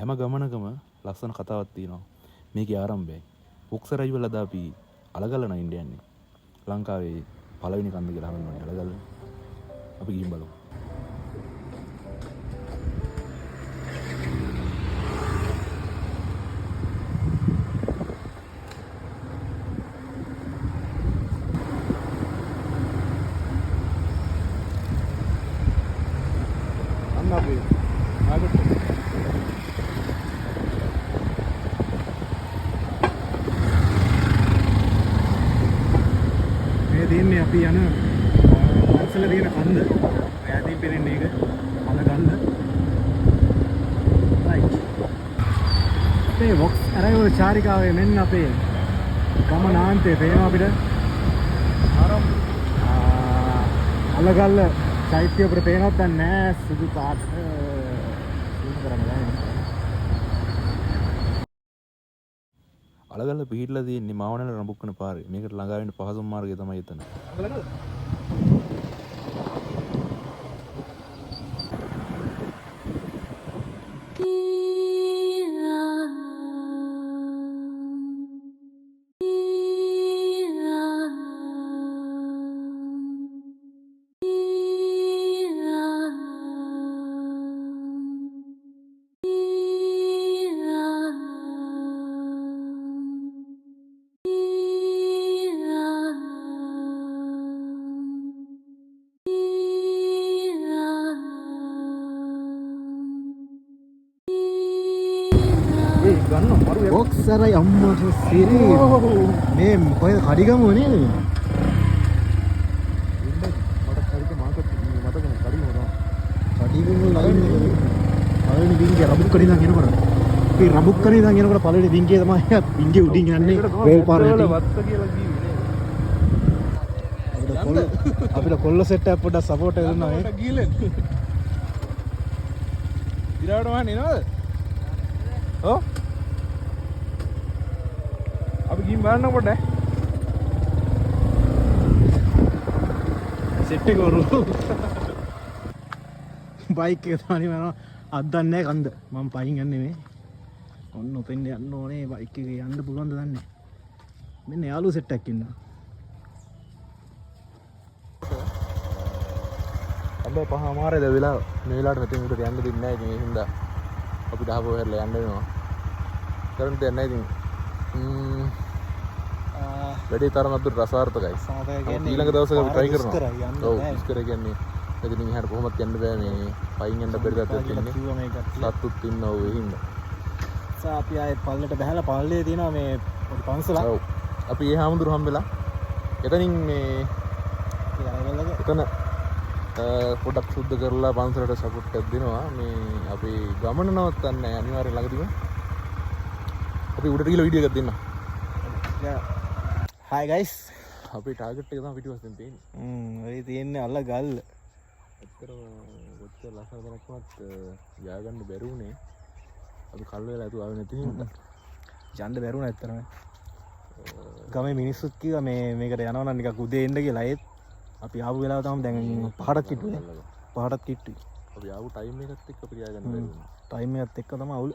හැම ගමනකම ලස්සන කතාවක් තියෙනවා. මේකේ ආරම්භයයි. වොක්ස් අරයිවල් අද අපි අලගල්ල නයින්ඩ යන්නේ. ලංකාවේ පළවෙනි කන්ද කියලා හඳුන්වන්නේ අලගල්ල. අපි ගිහින් බලමු. අන්න අපි ආගට මේ තියෙන්නේ අපි යන පන්සල තියෙන කන්ද. ඈතින් පෙනෙන්නේ ඒක අලගල්ල. රයිට්. අපේ වොක්ස් අරයිවල් චාරිකාවේ මෙන්න අපේ ගමනාන්තය පේනවා අපිට. ආරම්භ. අලගල්ල චෛත්‍ය අපිට පේනවද දන්නේ නෑ. සුදු පාට සුදු කරන්න බෑ. අලගල්ල පිහිටලා තියෙන්නේ මාවනල රඹුක්කන පාරේ. මේකට ළඟා වෙන්න පහසුම මාර්ගය තමයි එතන. ඒ ගන්න මරු බොක්ස් අරයි අම්මට සිරි මේ කොහෙද කඩිගමුව නේද මේ? මට කඩික මාකට් මතක නෑ කඩිගම තමයි. කඩිගමුව ලයින් එක පළවෙනි බින්ගේ රබුක්කඩ ඉඳන් එනකොට අපි රබුක්කඩ ඉඳන් එනකොට පළවෙනි බින්ගේ තමයි බින්ගේ උඩින් යන්නේ රේල් පාර යටින්. වත්ත කියලා කිව්වේ නේද? අපිට කොල්ල සෙට් එකක් පොඩ්ඩක් සපෝට් එක දුන්නා මේ. ගිහලෙන්. ඉරාවට මහන් එනවද? ඔව්. අපි ගිහින් බලන්න පොඩ්ඩක්. සෙට් එක වරු. බයික් එක තමයි මම අත් දන්නේ නැහැ කන්ද. මම පයින් යන්නේ මේ. ඔන්න ඔතෙන් යන්න ඕනේ බයික් එකේ යන්න පුළුවන්ද දන්නේ නැහැ. මෙන්න යාළුවෝ සෙට් එකක් ඉන්නවා. හැබැයි පහ අමාරයි දැන් වෙලාව. මේ වෙලාවට මෙතෙන් උඩට යන්න දෙන්නේ නැහැ. ඉතින් ඒ හින්දා අපිට ආපහු හැරලා යන්න වෙනවා. කරන්න දෙයක් නැහැ ඉතින්. වැඩේ තරමක් දුරට රසාර්ථකයි. සාර්ථකයි නමුත් ඊළඟ දවසක අපි try කරනවා. දුෂ්කරයි යන්න ඔව් බෑ. දුෂ්කරයි කියන්නේ මෙතනින් එහාට කොහොමත් යන්න බෑ මේ පයින් යන්න බැරි තත්ත්වයක් තියෙන්නේ. කිව්වා මේ කට්ටිය. සත්තුත් ඉන්නවා ඔව් ඒ හින්දා. සා අපි ආයේ පල්ලට බහැලා පල්ලේ තියෙනවා මේ පොඩි පන්සලක්. ඔව්. අපි ඒ හාමුදුරු හම්බෙලා එතනින් මේ ඒ අරගල්ලක එතන පොඩක් සුද්ධ කරලා පන්සලට සපෝට් එකක් දෙනවා. මේ අපි ගමන නවත්තන්නේ නැහැ අනිවාර්යෙන් ළඟදීම. අපි උඩට ගිහලා වීඩියෝ එකක් දෙන්න. Hi guys. අපේ ටාගට් එක තමයි පිටිපස්සෙන් තියෙන්නේ. ඔය තියෙන්නේ අලගල්ල. ඇත්තටම කොච්චර ලස්සන තැනක් වුණත් යා ගන්න බැරි වුණේ. අපි කල් වෙලා ඇතුව ආවේ නැති හින්දා. යන්න බැරුණා ඇත්තටම. ගමේ මිනිස්සුත් කිව්වා මේ මේකට යනවා නම් නිකන් උදේ එන්න කියලා. ඒත් අපි ආපු වෙලාව තමයි දැන් පහටත් කිට්ටුයි නේ. පහටත් කිට්ටුයි. අපි ආපු ටයිම් එකත් එක්ක අපිට යා ගන්න බැරි වුණා. ටයිම් එකත් එක්ක තමයි අවුල.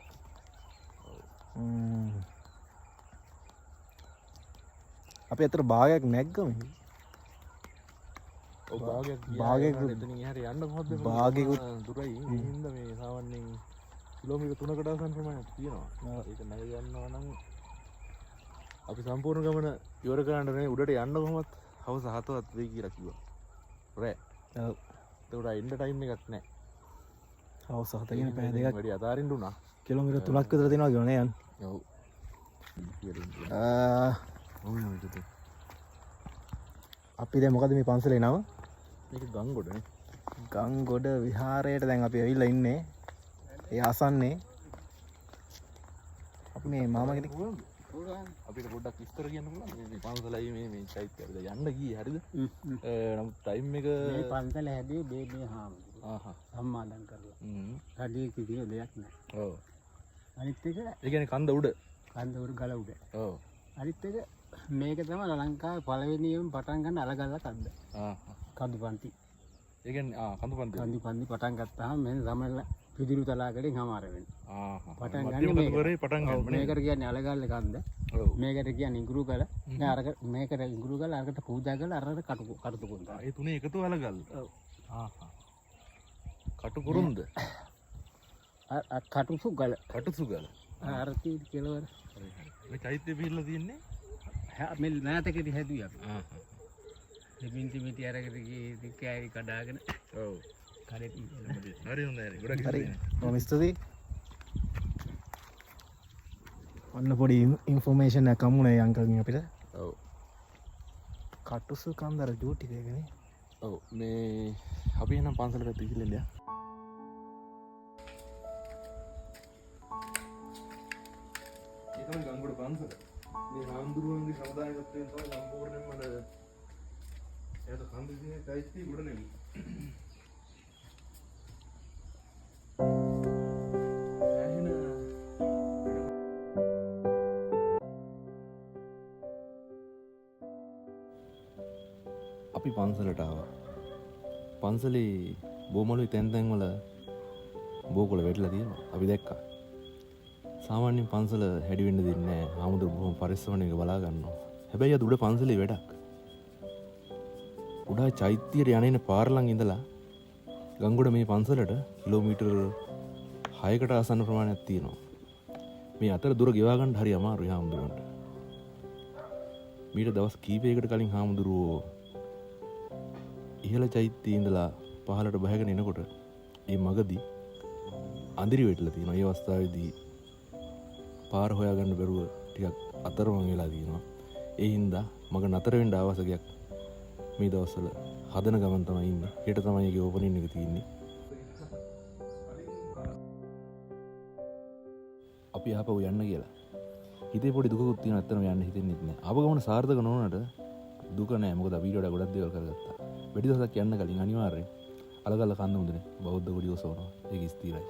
අපි අතර භාගයක් නැග්ග මේ. ඔව් භාගයක් ගියා. එතනින් එහාට යන්න කොහොමද මේ දුරයි. ඒ හින්දා මේ සාමාන්‍යයෙන් කිලෝමීටර් 3කට ආසන්න ප්‍රමාණයක් තියෙනවා. ඒක නැග යනවා නම් අපි සම්පූර්ණ ගමන ඉවර කරන්න නේ උඩට යන්න කොහොමත් හවස 7වත් වෙයි කියලා කිව්වා. රෑ. ඔව්. එතකොට එන්න ටයිම් එකක් නෑ. හවස 7 කියන පැය දෙකක් වැඩි අතාරින්න උනා. කිලෝමීටර් 3ක් විතර තියෙනවා කියලා නේ යන්න. ඔව්. අපි දැන් මොකද මේ පන්සලේ නම? මේක ගංගොඩ නේ. ගංගොඩ විහාරයට දැන් අපි ඇවිල්ලා ඉන්නේ. ඒ ආසන්නේ. අපි මේ මාමා කෙනෙක් අපිට පොඩ්ඩක් විස්තර කියන්න පුළුවන්ද? මේ පන්සලයි මේ චෛත්‍යය අපි දැන් යන්න ගියේ හරිද? නමුත් ටයිම් එක මේ පන්සල හැදුවේ බේබේ හාමුදුරුවෝ සම්මාදම් කරලා. රජයේ කිසිම දෙයක් නෑ. ඔව්. අනිත් එක ඒ කියන්නේ කන්ද උඩ. කන්ද උඩ ගල උඩ. ඔව්. අනිත් එක මේක තමයි ලංකාවේ පළවෙනියම පටන් ගන්න අලගල්ල කන්ද. කඳු පන්ති. ඒ කියන්නේ කඳු පන්ති. කඳු පන්ති පටන් ගත්තාම මෙන්න සමනල පිදුරු තලාකඩෙන් හමාර වෙනවා. පටන් ගන්න මධ්‍යම මේකට. කතුවරේ පටන් ඔව්, ගන්න නේද? මේකට කියන්නේ අලගල්ල කන්ද. ඔව්. මේකට කියන්නේ ඉඟුරු ගල. නෑ අරක මේකට ඉඟුරු ගල, අරකට පූජා ගල, අරකට කටු කුරුඳ. ඒ තුනේ එකතු අලගල්ල. ඔව්. කටු කුරුන්ද? අර කටුසු ගල. කටුසු ගල. අර තියෙන කෙළවර. හරි හරි. මේ චෛත්‍ය පිහිටලා තියෙන්නේ? මේ මෑතකදී හැදුවේ අපි. දෙමින්ති මිටි අරකට ගියේ ඉතින් කෑලි කඩාගෙන. ඔව්. කඩේ තියලා. හරි හොඳයි හරි. ගොඩක් හරි. ස්තුතියි. බොහොම ස්තුතියි. ඔන්න පොඩි ඉන්ෆෝමේෂන් එකක් හම්බුණා ඒ අංකල්ගෙන් අපිට. ඔව්. කටුසු කන්දර ඩියුටි එකනේ. ඔව් මේ අපි එහෙනම් පන්සල පැත්තට ගිහින් ඉන්න. ඒ තමයි ගංගොඩ පන්සල. මේ හාමුදුරුවන්ගේ සමුදායකත්වයෙන් තමයි සම්පූර්ණයෙන්ම අර එයාට කන්ද තියෙන චෛත්‍යය ගොඩ නැගුවේ. සෑහෙන අපි පන්සලට ආවා. පන්සලේ බොමලුයි තැන් තැන් වල බෝකොළ වැටිලා තියෙනවා. අපි දැක්කා. සාමාන්‍යයෙන් පන්සල හැඩි වෙන්න දෙන්නේ නෑ. හාමුදුරුවෝ බොහොම පරිස්සමෙන් ඒක බලා ගන්නවා. හැබැයි අද උඩ පන්සලේ වැඩක්. උඩා චෛත්‍යයට යන එන පාර ළඟ ඉඳලා ගංගොඩ මේ පන්සලට කිලෝමීටර් 6කට ආසන්න ප්‍රමාණයක් තියෙනවා. මේ අතර දුර ගෙවා ගන්න හරි අමාරුයි හාමුදුරුවන්ට. මීට දවස් කීපයකට කලින් හාමුදුරුවෝ ඉහළ චෛත්‍යයේ ඉඳලා පහළට බහගෙන එනකොට ඒ මගදී අඳිරි වෙట్లా තියෙනවා. ඒ අවස්ථාවේදී පාර හොයාගන්න බැරුව ටිකක් අතරමං වෙලා තියෙනවා. ඒ හින්දා මග නතර වෙන්න ආවාසකයක් මේ දවස්වල හදන ගමන් තමයි ඉන්නේ. හෙට තමයි ඒකේ ඕපනින් එක තියෙන්නේ. අපි ආපහු යන්න කියලා. හිතේ පොඩි දුකකුත් තියෙනවා. ඇත්තටම යන්න හිතෙන්නෙත් නෑ. ආපහු ගමන සාර්ථක නොවුනට දුක නෑ. මොකද අපි ඊට වඩා ගොඩක් දේවල් කරගත්තා. වැඩි දවසක් යන්න කලින් අනිවාර්යෙන් අලගල්ල කන්ද මුදුනේ බෞද්ධ කොඩිය ඔසවනවා. ඒක ස්ථිරයි.